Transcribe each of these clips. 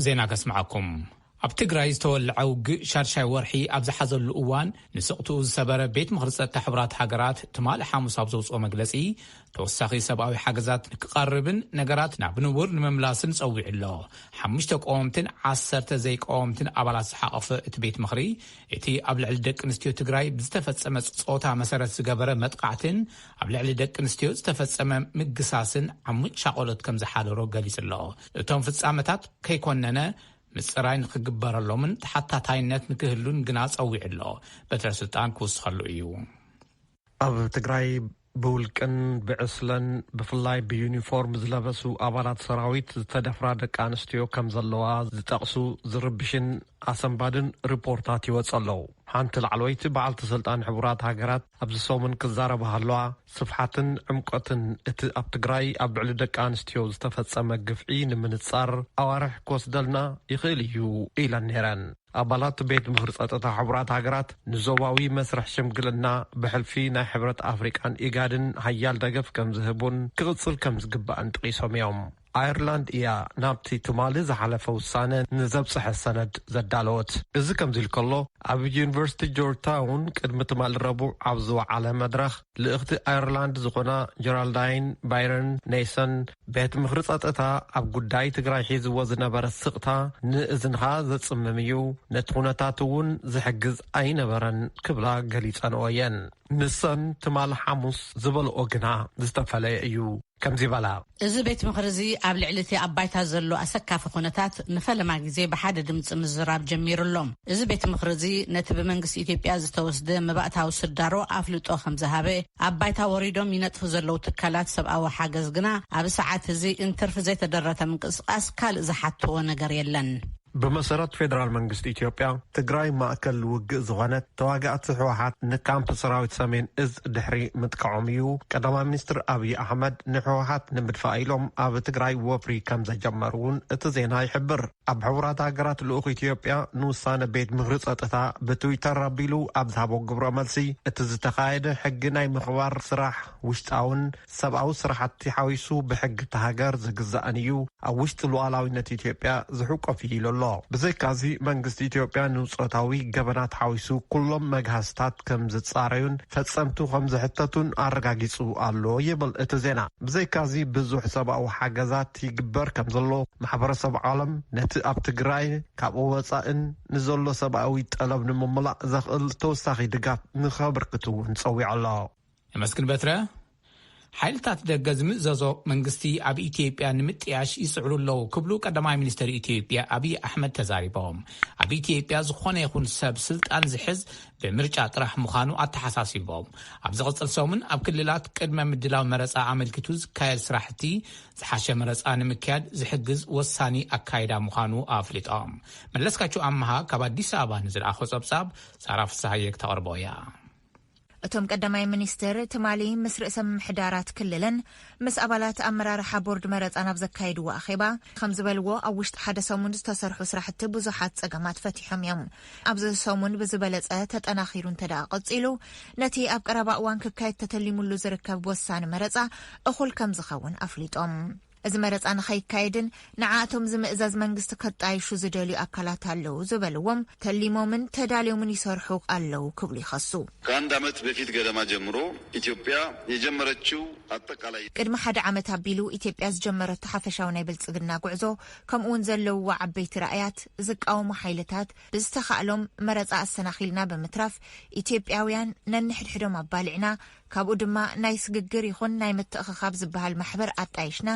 ዜና ከስምዓኩም። ኣብ ትግራይ ዝተወልዐ ውግእ ሻድሻይ ወርሒ ኣብ ዝሓዘሉ እዋን፣ ንስቕትኡ ዝሰበረ ቤት ምኽሪ ጸጥታ ሕቡራት ሃገራት ትማሊ ሓሙስ ኣብ ዘውጽኦ መግለጺ፣ ተወሳኺ ሰብኣዊ ሓገዛት ንክቐርብን ነገራት ናብ ንቡር ንምምላስን ጸዊዑ ኣሎ። ሓሙሽተ ቀወምትን ዓሰርተ ዘይቀወምትን ኣባላት ዝሓቐፈ እቲ ቤት ምኽሪ፣ እቲ ኣብ ልዕሊ ደቂ ኣንስትዮ ትግራይ ብዝተፈጸመ ጾታ መሰረት ዝገበረ መጥቃዕትን ኣብ ልዕሊ ደቂ ኣንስትዮ ዝተፈጸመ ምግሳስን ዓሚቕ ሻቐሎት ከም ዝሓደሮ ገሊጹ ኣሎ። እቶም ፍጻመታት ከይኮነነ ምጽራይ ንክግበረሎምን ተሓታታይነት ንክህሉን ግና ጸዊዑ ኣሎ። በትረ ስልጣን ክውስኸሉ እዩ። ኣብ ትግራይ ብውልቅን ብዕስለን ብፍላይ ብዩኒፎርም ዝለበሱ ኣባላት ሰራዊት ዝተደፍራ ደቂ ኣንስትዮ ከም ዘለዋ ዝጠቕሱ ዝርብሽን ኣሰንባድን ሪፖርታት ይወጽ ኣለዉ። ሓንቲ ላዕለወይቲ በዓልቲ ስልጣን ሕቡራት ሃገራት ኣብዚ ሰሙን ክዛረባ ሃለዋ፣ ስፍሓትን ዕምቆትን እቲ ኣብ ትግራይ ኣብ ልዕሊ ደቂ ኣንስትዮ ዝተፈጸመ ግፍዒ ንምንጻር ኣዋርሕ ክወስደልና ይኽእል እዩ ኢለን ነይረን። ኣባላት ቤት ምኽሪ ጸጥታ ሕቡራት ሃገራት ንዞባዊ መስርሕ ሽምግልና ብሕልፊ ናይ ሕብረት ኣፍሪቃን ኢጋድን ሓያል ደገፍ ከም ዝህቡን ክቕጽል ከም ዝግባእን ጠቒሶም እዮም። ኣየርላንድ እያ ናብቲ ትማሊ ዝሓለፈ ውሳነ ንዘብጽሐ ሰነድ ዘዳለወት። እዚ ከምዚ ኢሉ ከሎ፣ ኣብ ዩኒቨርሲቲ ጆርጅታውን ቅድሚ ትማሊ ረቡዕ ኣብ ዝወዓለ መድረኽ፣ ልእኽቲ ኣየርላንድ ዝኾና ጀራልዳይን ባይረን ኔይሰን፣ ቤት ምኽሪ ጸጥታ ኣብ ጉዳይ ትግራይ ሒዝዎ ዝነበረ ስቕታ ንእዝንኻ ዘጽምም እዩ፣ ነቲ ኩነታት እውን ዝሕግዝ ኣይነበረን ክብላ ገሊጸንኦ እየን። ንሰን ትማሊ ሓሙስ ዝበልኦ ግና ዝተፈለየ እዩ። ከምዚ በላ። እዚ ቤት ምኽሪ እዚ ኣብ ልዕሊ እቲ ኣብ ባይታ ዘሎ ኣሰካፊ ኩነታት ንፈለማ ግዜ ብሓደ ድምፂ ምዝራብ ጀሚሩ ኣሎ። እዚ ቤት ምኽሪ እዚ ነቲ ብመንግስቲ ኢትዮጵያ ዝተወስደ መባእታዊ ስዳሮ ኣፍልጦ ከም ዝሃበ፣ ኣብ ባይታ ወሪዶም ይነጥፉ ዘለዉ ትካላት ሰብኣዊ ሓገዝ ግና ኣብ ሰዓት እዚ እንትርፊ ዘይተደረተ ምንቅስቃስ ካልእ ዝሓትዎ ነገር የለን። ብመሰረት ፌደራል መንግስቲ ኢትዮጵያ፣ ትግራይ ማእከል ውግእ ዝኾነት፣ ተዋጋእቲ ህወሓት ንካምፕ ሰራዊት ሰሜን እዝ ድሕሪ ምጥቃዖም እዩ ቀዳማይ ሚኒስትር ኣብይ ኣሕመድ ንህወሓት ንምድፋእ ኢሎም ኣብ ትግራይ ወፍሪ ከም ዘጀመሩ እውን እቲ ዜና ይሕብር። ኣብ ሕቡራት ሃገራት ልኡኽ ኢትዮጵያ ንውሳነ ቤት ምኽሪ ጸጥታ ብትዊተር ኣቢሉ ኣብ ዝሃቦ ግብረ መልሲ፣ እቲ ዝተኻየደ ሕጊ ናይ ምኽባር ስራሕ ውሽጣውን ሰብኣዊ ስራሕቲ ሓዊሱ ብሕጊ እታ ሃገር ዝግዛእን እዩ። ኣብ ውሽጢ ሉዓላዊነት ኢትዮጵያ ዝሕቆፍ እዩ ኢሉ ኣሎ። ብዘይካዚ መንግስቲ ኢትዮጵያ ንጾታዊ ገበናት ሓዊሱ ኩሎም መግሃስታት ከም ዝጻረዩን ፈጸምቱ ከም ዝሕተቱን ኣረጋጊጹ ኣሎ ይብል እቲ ዜና። ብዘይካዚ ብዙሕ ሰብኣዊ ሓገዛት ይግበር ከም ዘሎ፣ ማሕበረሰብ ዓለም ነቲ ኣብ ትግራይ ካብኡ ወጻእን ንዘሎ ሰብኣዊ ጠለብ ንምምላእ ዘኽእል ተወሳኺ ድጋፍ ንኸበርክት እውን ጸዊዑ ኣሎ። የመስግን በትረ። ሓይልታት ደገ ዝምእዘዞ መንግስቲ ኣብ ኢትዮጵያ ንምጥያሽ ይጽዕሩ ኣለዉ ክብሉ ቀዳማይ ሚኒስትር ኢትዮጵያ ኣብይ ኣሕመድ ተዛሪቦም። ኣብ ኢትዮጵያ ዝኾነ ይኹን ሰብ ስልጣን ዝሕዝ ብምርጫ ጥራሕ ምዃኑ ኣተሓሳሲቦም። ኣብ ዝቕጽል ሰሙን ኣብ ክልላት ቅድመ ምድላው መረጻ ኣመልኪቱ ዝካየድ ስራሕቲ ዝሓሸ መረጻ ንምክያድ ዝሕግዝ ወሳኒ ኣካይዳ ምዃኑ ኣፍሊጦም። መለስካቸው ኣመሃ ካብ ኣዲስ ኣበባ ንዝለኣኾ ጸብጻብ ሳራ ፍስሃየ ክተቕርቦ እያ። እቶም ቀዳማይ ሚኒስትር ትማሊ ምስ ርእሰ ምምሕዳራት ክልልን ምስ ኣባላት ኣመራርሓ ቦርድ መረጻን ኣብ ዘካየድዎ ኣኼባ ከም ዝበልዎ፣ ኣብ ውሽጢ ሓደ ሰሙን ዝተሰርሑ ስራሕቲ ብዙሓት ጸገማት ፈቲሖም እዮም። ኣብዚ ሰሙን ብዝበለጸ ተጠናኺሩ እንተ ደኣ ቀጺሉ፣ ነቲ ኣብ ቀረባ እዋን ክካየድ ተተሊሙሉ ዝርከብ ወሳኒ መረጻ እኹል ከም ዝኸውን ኣፍሊጦም። እዚ መረጻ ንኸይካየድን ንዓኣቶም ዝምእዘዝ መንግስቲ ከጣይሹ ዝደልዩ ኣካላት ኣለዉ ዝበልዎም፣ ተሊሞምን ተዳልዮምን ይሰርሑ ኣለዉ ክብሉ ይኸሱ። ከአንድ ዓመት በፊት ገደማ ጀምሮ ኢትዮጵያ የጀመረችው አጠቃላይ ቅድሚ ሓደ ዓመት ኣቢሉ ኢትዮጵያ ዝጀመረቶ ሓፈሻዊ ናይ ብልጽግና ጉዕዞ፣ ከምኡውን ዘለውዎ ዓበይቲ ራእያት ዝቃወሙ ሓይልታት ብዝተኻእሎም መረጻ ኣሰናኺልና ብምትራፍ፣ ኢትዮጵያውያን ነንሕድሕዶም ኣባሊዕና፣ ካብኡ ድማ ናይ ስግግር ይኹን ናይ ምትእኽኻብ ዝበሃል ማሕበር ኣጣይሽና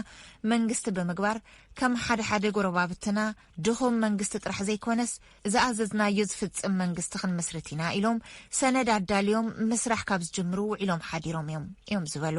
መንግስቲ ብምግባር፣ ከም ሓደ ሓደ ጎረባብትና ድኹም መንግስቲ ጥራሕ ዘይኮነስ፣ ዝኣዘዝናዮ ዝፍጽም መንግስቲ ክንምስርት ኢና ኢሎም ሰነድ ኣዳልዮም ምስራሕ ካብ ዝጅምሩ ውዒሎም ሓዲሮም እዮም፣ እዮም ዝበሉ።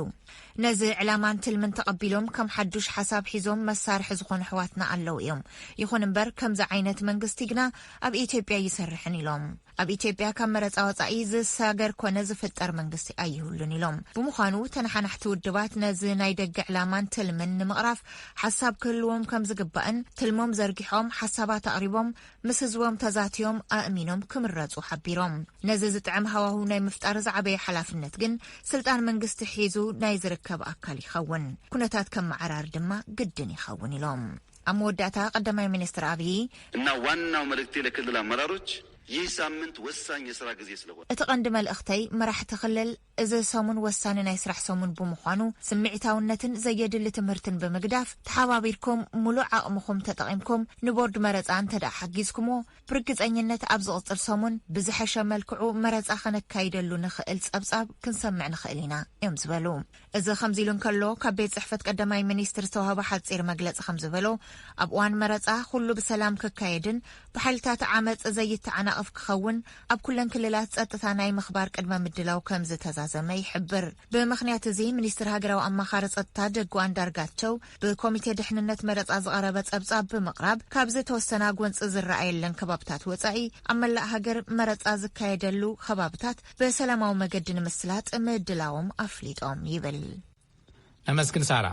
ነዚ ዕላማን ትልምን ተቐቢሎም ከም ሓዱሽ ሓሳብ ሒዞም መሳርሒ ዝኾኑ ኣሕዋትና ኣለዉ እዮም። ይኹን እምበር፣ ከምዚ ዓይነት መንግስቲ ግና ኣብ ኢትዮጵያ ኣይሰርሕን ኢሎም። ኣብ ኢትዮጵያ ካብ መረጻ ወጻኢ ዝሳገር ኮነ ዝፍጠር መንግስቲ ኣይህሉን ኢሎም። ብምዃኑ፣ ተነሓናሕቲ ውድባት ነዚ ናይ ደገ ዕላማን ትልምን ንምቕራፍ ሓሳብ ክህልዎም ከም ዝግባእን፣ ትልሞም ዘርጊሖም፣ ሓሳባት ኣቕሪቦም፣ ምስ ህዝቦም ተዛትዮም ኣእሚኖም ክምረጹ ሓቢሮም። ነዚ ዝጥዕም ሃዋህው ናይ ምፍጣር ዝዓበየ ሓላፍነት ግን ስልጣን መንግስቲ ሒዙ ናይ ዝርከብ ኣካል ይኸውን። ኩነታት ከመዓራር ድማ ግድን ይኸውን ኢሎም። ኣብ መወዳእታ ቀዳማይ ሚኒስትር ኣብይ እና ዋናው መልእክቴ ለክልል አመራሮች ይህ ሳምንት ወሳኝ የስራ ጊዜ ስለሆነ እቲ ቀንዲ መልእኽተይ መራሕቲ ክልል እዚ ሰሙን ወሳኒ ናይ ስራሕ ሰሙን ብምዃኑ ስምዒታውነትን ዘየድሊ ትምህርትን ብምግዳፍ ተሓባቢርኩም ሙሉእ ዓቕምኹም ተጠቒምኩም ንቦርድ መረፃ እንተደኣ ሓጊዝኩሞ ብርግፀኝነት ኣብ ዝቕፅል ሰሙን ብዝሐሸ መልክዑ መረፃ ከነካይደሉ ንኽእል ፀብፃብ ክንሰምዕ ንኽእል ኢና እዮም ዝበሉ። እዚ ከምዚ ኢሉ እንከሎ ካብ ቤት ፅሕፈት ቀዳማይ ሚኒስትር ዝተዋህበ ሓፂር መግለፂ ከምዝበሎ ኣብ እዋን መረፃ ኩሉ ብሰላም ክካየድን ብሓይልታት ዓመፅ ዘይተዓናቐፍ ክኸውን ኣብ ኩለን ክልላት ፀጥታ ናይ ምኽባር ቅድመ ምድላው ከምዝተዛዘመ ይሕብር። ብምኽንያት እዚ ሚኒስትር ሃገራዊ ኣማኻሪ ፀጥታ ደጉ ኣንዳርጋቸው ብኮሚቴ ድሕንነት መረፃ ዝቐረበ ፀብፃብ ብምቕራብ ካብ ዝተወሰና ጎንፂ ዝረኣየለን ከባብታት ወፃኢ ኣብ መላእ ሃገር መረፃ ዝካየደሉ ከባብታት ብሰላማዊ መገዲ ንምስላጥ ምድላዎም ኣፍሊጦም ይብል። ነመስግን ሳራ።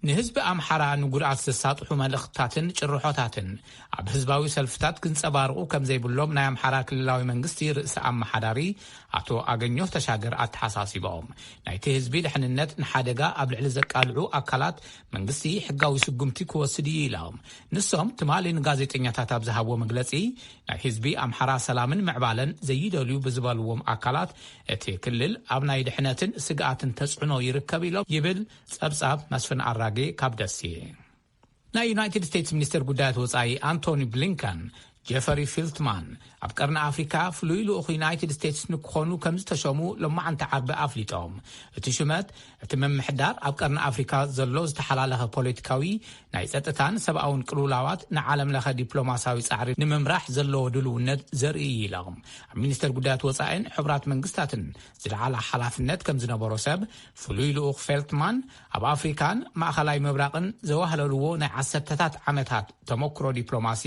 ንህዝቢ ኣምሓራ ንጉድኣት ዘሳጥሑ መልእኽትታትን ጭርሖታትን ኣብ ህዝባዊ ሰልፍታት ክንጸባርቑ ከም ዘይብሎም ናይ ኣምሓራ ክልላዊ መንግስቲ ርእሰ ኣመሓዳሪ ኣቶ ኣገኘሁ ተሻገር ኣተሓሳሲቦም። ናይቲ ህዝቢ ድሕንነት ንሓደጋ ኣብ ልዕሊ ዘቃልዑ ኣካላት መንግስቲ ሕጋዊ ስጉምቲ ክወስድ እዩ ኢሎም። ንሶም ትማሊ ንጋዜጠኛታት ኣብ ዝሃብዎ መግለጺ ናይ ህዝቢ ኣምሓራ ሰላምን ምዕባለን ዘይደልዩ ብዝበልዎም ኣካላት እቲ ክልል ኣብ ናይ ድሕነትን ስግኣትን ተጽዕኖ ይርከብ ኢሎም ይብል ጸብጻብ መስፍን ኣራጌ ካብ ደሴ። ናይ ዩናይትድ ስቴትስ ሚኒስትር ጉዳያት ወጻኢ ኣንቶኒ ብሊንከን ጀፈሪ ፊልትማን ኣብ ቀርኒ ኣፍሪካ ፍሉይ ልኡኽ ዩናይትድ ስቴትስ ንክኾኑ ከም ዝተሸሙ ሎማዓንቲ ዓርቢ ኣፍሊጦም። እቲ ሽመት እቲ ምምሕዳር ኣብ ቀርኒ ኣፍሪካ ዘሎ ዝተሓላለኸ ፖለቲካዊ ናይ ጸጥታን ሰብኣውን ቅልውላዋት ንዓለም ለኸ ዲፕሎማሲያዊ ጻዕሪ ንምምራሕ ዘለዎ ድልውነት ዘርኢ እዩ ኢሎም። ኣብ ሚኒስተር ጉዳያት ወጻኢን ሕቡራት መንግስታትን ዝለዓለ ሓላፍነት ከም ዝነበሮ ሰብ ፍሉይ ልኡኽ ፌልትማን ኣብ ኣፍሪካን ማእኸላይ ምብራቕን ዘዋህለልዎ ናይ ዓሰርተታት ዓመታት ተመክሮ ዲፕሎማሲ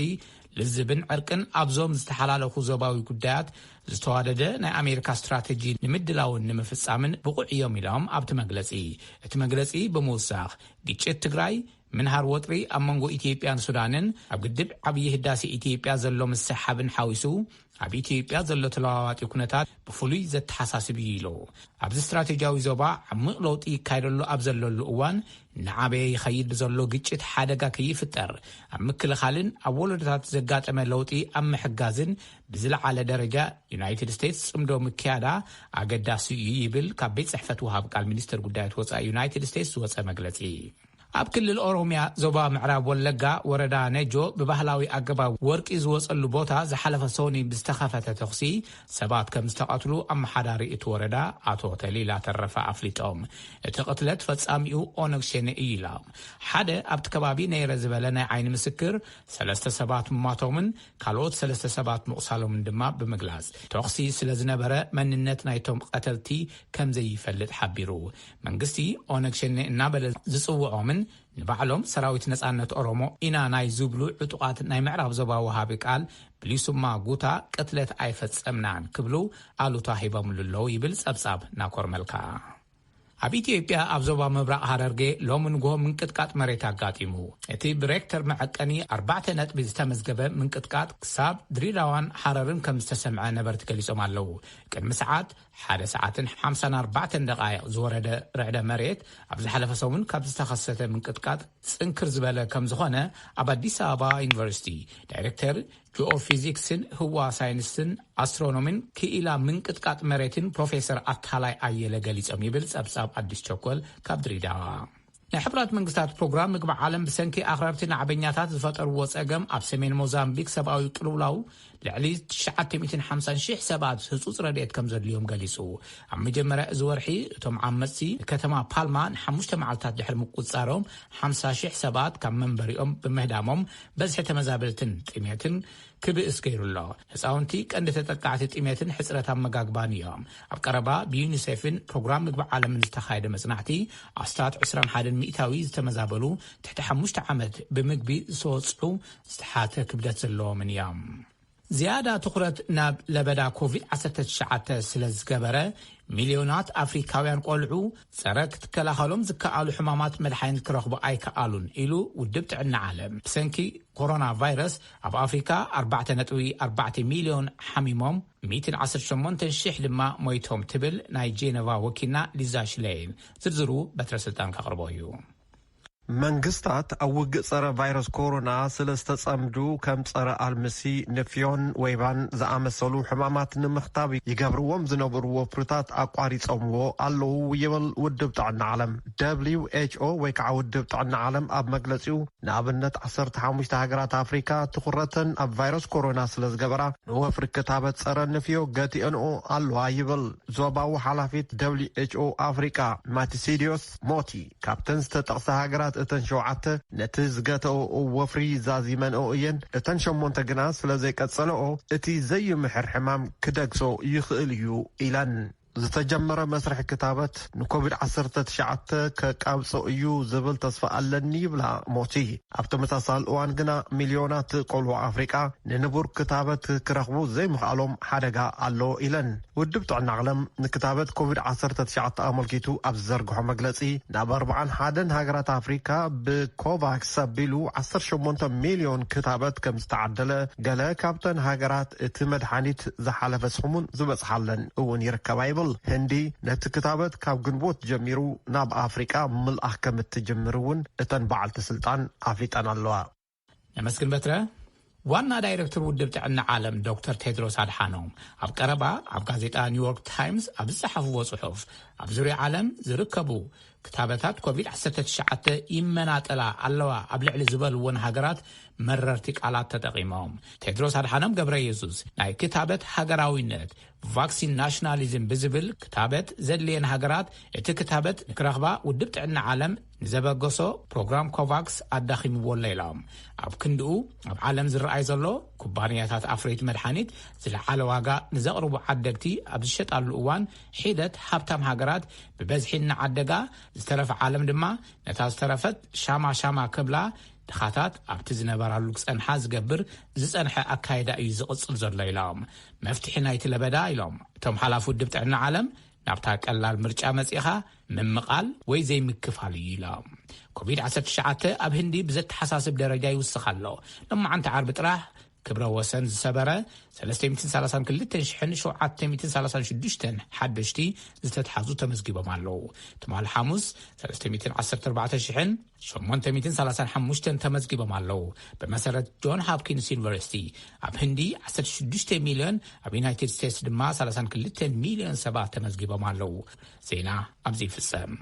ልዝብን ዕርቅን ኣብዞም ዝተሓላለኹ ዞባዊ ጉዳያት ዝተዋደደ ናይ ኣሜሪካ ስትራተጂ ንምድላውን ንምፍጻምን ብቑዕ እዮም ኢሎም ኣብቲ መግለጺ። እቲ መግለጺ ብምውሳኽ ግጭት ትግራይ፣ ምንሃር ወጥሪ ኣብ መንጎ ኢትዮጵያን ሱዳንን፣ ኣብ ግድብ ዓብዪ ህዳሴ ኢትዮጵያ ዘሎ ምስሕሓብን ሓዊሱ ኣብ ኢትዮጵያ ዘሎ ተለዋዋጢ ኩነታት ብፍሉይ ዘተሓሳስብ እዩ ኢሉ። ኣብዚ ስትራቴጂያዊ ዞባ ዓሚቕ ለውጢ ይካየደሉ ኣብ ዘለሉ እዋን እናዓበየ ይኸይድ ብዘሎ ግጭት ሓደጋ ከይፍጠር ኣብ ምክልኻልን ኣብ ወለዶታት ዘጋጠመ ለውጢ ኣብ ምሕጋዝን ብዝለዓለ ደረጃ ዩናይትድ ስቴትስ ጽምዶ ምክያዳ ኣገዳሲ እዩ ይብል ካብ ቤት ጽሕፈት ወሃብ ቃል ሚኒስትር ጉዳያት ወጻኢ ዩናይትድ ስቴትስ ዝወጸ መግለጺ። ኣብ ክልል ኦሮሚያ ዞባ ምዕራብ ወለጋ ወረዳ ነጆ ብባህላዊ ኣገባብ ወርቂ ዝወጸሉ ቦታ ዝሓለፈ ሰኒ ብዝተኸፈተ ተኹሲ ሰባት ከም ዝተቐትሉ ኣመሓዳሪ እቲ ወረዳ ኣቶ ተሊላ ተረፈ ኣፍሊጦም። እቲ ቅትለት ፈጻሚኡ ኦነግ ሸኔ እዩ ኢሎም። ሓደ ኣብቲ ከባቢ ነይረ ዝበለ ናይ ዓይኒ ምስክር ሰለስተ ሰባት ምማቶምን ካልኦት ሰለስተ ሰባት ምቑሳሎምን ድማ ብምግላጽ፣ ተኹሲ ስለ ዝነበረ መንነት ናይቶም ቀተልቲ ከም ዘይፈልጥ ሓቢሩ። መንግስቲ ኦነግ ሸኔ እናበለ ዝጽውዖምን ንባዕሎም ሰራዊት ነጻነት ኦሮሞ ኢና ናይ ዝብሉ ዕጡቓት ናይ ምዕራብ ዞባ ወሃቢ ቃል ብሊሱማ ጉታ ቅትለት ኣይፈጸምናን ክብሉ ኣሉታ ሂቦምሉ ኣለዉ ይብል ጸብጻብ ናኮር መልካ። ኣብ ኢትዮጵያ ኣብ ዞባ ምብራቕ ሃረርጌ ሎሚ ንግሆ ምንቅጥቃጥ መሬት ኣጋጢሙ። እቲ ብሬክተር መዐቀኒ ኣርባዕተ ነጥቢ ዝተመዝገበ ምንቅጥቃጥ ክሳብ ድሬዳዋን ሃረርን ከም ዝተሰምዐ ነበርቲ ገሊጾም ኣለዉ። ቅድሚ ሰዓት ሓደ ሰዓትን ሓምሳን ኣርባዕተን ደቓይቕ ዝወረደ ርዕደ መሬት ኣብ ዝሓለፈ ሰሙን ካብ ዝተኸሰተ ምንቅጥቃጥ ጽንክር ዝበለ ከም ዝኾነ ኣብ ኣዲስ ኣበባ ዩኒቨርሲቲ ዳይሬክተር ጂኦፊዚክስን ህዋ ሳይንስን ኣስትሮኖሚን ክኢላ ምንቅጥቃጥ መሬትን ፕሮፌሰር ኣታላይ ኣየለ ገሊጾም ይብል ጸብጻብ ኣዲስ ቸኮል ካብ ድሬዳዋ። ናይ ሕቡራት መንግስታት ፕሮግራም ምግቢ ዓለም ብሰንኪ ኣኽረርቲ ናዕበኛታት ዝፈጠርዎ ጸገም ኣብ ሰሜን ሞዛምቢክ ሰብኣዊ ቅልውላው ልዕሊ ትሽዓተ ሚእትን ሓምሳን ሽሕ ሰባት ህጹጽ ረድኤት ከም ዘድልዮም ገሊጹ። ኣብ መጀመርያ እዚ ወርሒ እቶም ዓመጽቲ ከተማ ፓልማ ንሓሙሽተ መዓልታት ድሕሪ ምቁጽጻሮም ሓምሳ ሽሕ ሰባት ካብ መንበሪኦም ብምህዳሞም በዝሒ ተመዛበልትን ጥሜትን ክብእስ ገይሩ ኣሎ። ህፃውንቲ ቀንዲ ተጠቃዕቲ ጥሜትን ሕፅረት ኣመጋግባን እዮም። ኣብ ቀረባ ብዩኒሴፍን ፕሮግራም ምግቢ ዓለምን ዝተኻየደ መፅናዕቲ ኣስታት ዕስራን ሓደን ሚእታዊ ዝተመዛበሉ ትሕቲ ሓሙሽተ ዓመት ብምግቢ ዝተወፅዑ ዝተሓተ ክብደት ዘለዎምን እዮም። ዝያዳ ትኹረት ናብ ለበዳ ኮቪድ ዓሰርተ ትሽዓተ ስለ ዝገበረ ሚልዮናት ኣፍሪካውያን ቆልዑ ጸረ ክትከላኸሎም ዝከኣሉ ሕማማት መድሓኒት ክረኽቡ ኣይከኣሉን ኢሉ ውድብ ጥዕና ዓለም። ብሰንኪ ኮሮና ቫይረስ ኣብ ኣፍሪካ ኣርባዕተ ነጥቢ ኣርባዕተ ሚልዮን ሓሚሞም፣ ሚእትን ዓሰርተ ሸሞንተን ሽሕ ድማ ሞይቶም ትብል ናይ ጄነቫ ወኪልና ሊዛ ሽሌይን። ዝርዝሩ በትረ ስልጣን ከቕርቦ እዩ። መንግስታት ኣብ ውግእ ጸረ ቫይረስ ኮሮና ስለ ዝተጸምዱ፣ ከም ጸረ ኣልምሲ፣ ንፍዮን ወይባን ዝኣመሰሉ ሕማማት ንምኽታብ ይገብርዎም ዝነበሩ ወፍርታት ኣቋሪጾምዎ ኣለዉ ይብል ውድብ ጥዕና ዓለም። ደብሊው ኤች ኦ ወይ ከዓ ውድብ ጥዕና ዓለም ኣብ መግለጺኡ፣ ንኣብነት ዓሰርተ ሓሙሽተ ሃገራት ኣፍሪካ ትኹረተን ኣብ ቫይረስ ኮሮና ስለ ዝገበራ፣ ንወፍሪ ክታበት ጸረ ንፍዮ ገቲኦንኦ ኣለዋ ይብል ዞባዊ ሓላፊት ደብሊው ኤች ኦ ኣፍሪካ ማቲሲዲዮስ ሞቲ። ካብተን ዝተጠቕሰ ሃገራት እተን ሸውዓተ ነቲ ዝገተኦ ወፍሪ ዛዚመንኦ እየን። እተን ሸሞንተ ግና ስለ ዘይቀጸለኦ እቲ ዘይምሕር ሕማም ክደግሶ ይኽእል እዩ ኢለን። ዝተጀመረ መስርሕ ክታበት ንኮቪድ ዓሰርተ ትሽዓተ ከቃብጾ እዩ ዝብል ተስፋ ኣለኒ ይብላ ሞቲ። ኣብ ተመሳሳሊ እዋን ግና ሚልዮናት ቆልዑ ኣፍሪቃ ንንቡር ክታበት ክረኽቡ ዘይምኽኣሎም ሓደጋ ኣሎ ኢለን። ውድብ ጥዕና ዓለም ንክታበት ኮቪድ ዓሰርተ ትሽዓተ ኣመልኪቱ ኣብ ዝዘርግሖ መግለጺ፣ ናብ ኣርብዓን ሓደን ሃገራት ኣፍሪካ ብኮቫክስ ኣቢሉ ዓሰርተ ሸሞንተ ሚልዮን ክታበት ከም ዝተዓደለ፣ ገለ ካብተን ሃገራት እቲ መድሓኒት ዝሓለፈ ሰሙን ዝበጽሓለን እውን ይርከባ ይብል። ህንዲ ነቲ ክታበት ካብ ግንቦት ጀሚሩ ናብ ኣፍሪቃ ምልኣኽ ከም እትጅምር እውን እተን በዓልቲ ስልጣን ኣፍሊጠን ኣለዋ። ነመስግን በትረ። ዋና ዳይሬክተር ውድብ ጥዕና ዓለም ዶክተር ቴድሮስ ኣድሓኖም ኣብ ቀረባ ኣብ ጋዜጣ ኒውዮርክ ታይምስ ኣብ ዝጸሓፍዎ ጽሑፍ፣ ኣብ ዙርያ ዓለም ዝርከቡ ክታበታት ኮቪድ ዓሰርተ ትሽዓተ ይመናጠላ ኣለዋ ኣብ ልዕሊ ዝበልዎን ሃገራት መረርቲ ቃላት ተጠቒሞም። ቴድሮስ ኣድሓኖም ገብረ የሱስ ናይ ክታበት ሃገራዊነት፣ ቫክሲን ናሽናሊዝም ብዝብል፣ ክታበት ዘድልየን ሃገራት እቲ ክታበት ንክረኽባ ውድብ ጥዕና ዓለም ንዘበገሶ ፕሮግራም ኮቫክስ ኣዳኺምዎ ኣሎ ኢሎም። ኣብ ክንድኡ፣ ኣብ ዓለም ዝረኣይ ዘሎ ኩባንያታት ኣፍረይቲ መድሓኒት ዝለዓለ ዋጋ ንዘቕርቡ ዓደግቲ ኣብ ዝሸጣሉ እዋን፣ ሒደት ሃብታም ሃገራት ብበዝሒ እናዓደጋ፣ ዝተረፈ ዓለም ድማ ነታ ዝተረፈት ሻማ ሻማ ክብላ፣ ድኻታት ኣብቲ ዝነበራሉ ክጸንሓ ዝገብር ዝጸንሐ ኣካይዳ እዩ ዝቕጽል ዘሎ ኢሎም። መፍትሒ ናይቲ ለበዳ ኢሎም እቶም ሓላፊ ውድብ ጥዕና ዓለም፣ ናብታ ቀላል ምርጫ መጺኻ ምምቓል ወይ ዘይምክፋል እዩ ኢሎም። ኮቪድ ዓሰርተ ትሽዓተ ኣብ ህንዲ ብዘተሓሳስብ ደረጃ ይውስኽ ኣሎ። ሎማዓንቲ ዓርቢ ጥራሕ ክብረ ወሰን ዝሰበረ ሰለስተ ሚእትን ሰላሳን ክልተን ሽሕን ሸውዓተ ሚእትን ሰላሳን ሽዱሽተን ሓደሽቲ ዝተትሓዙ ተመዝጊቦም ኣለዉ። ትማሊ ሓሙስ ሰለስተ ሚእትን ዓሰርተ ኣርባዕተ ሽሕን ሸሞንተ ሚእትን ሰላሳን ሓሙሽተን ተመዝጊቦም ኣለዉ። ብመሰረት ጆን ሆፕኪንስ ዩኒቨርሲቲ፣ ኣብ ህንዲ ዓሰርተ ሽዱሽተ ሚልዮን፣ ኣብ ዩናይትድ ስቴትስ ድማ ሰላሳን ክልተን ሚልዮን ሰባት ተመዝጊቦም ኣለዉ። ዜና ኣብዚ ይፍጸም።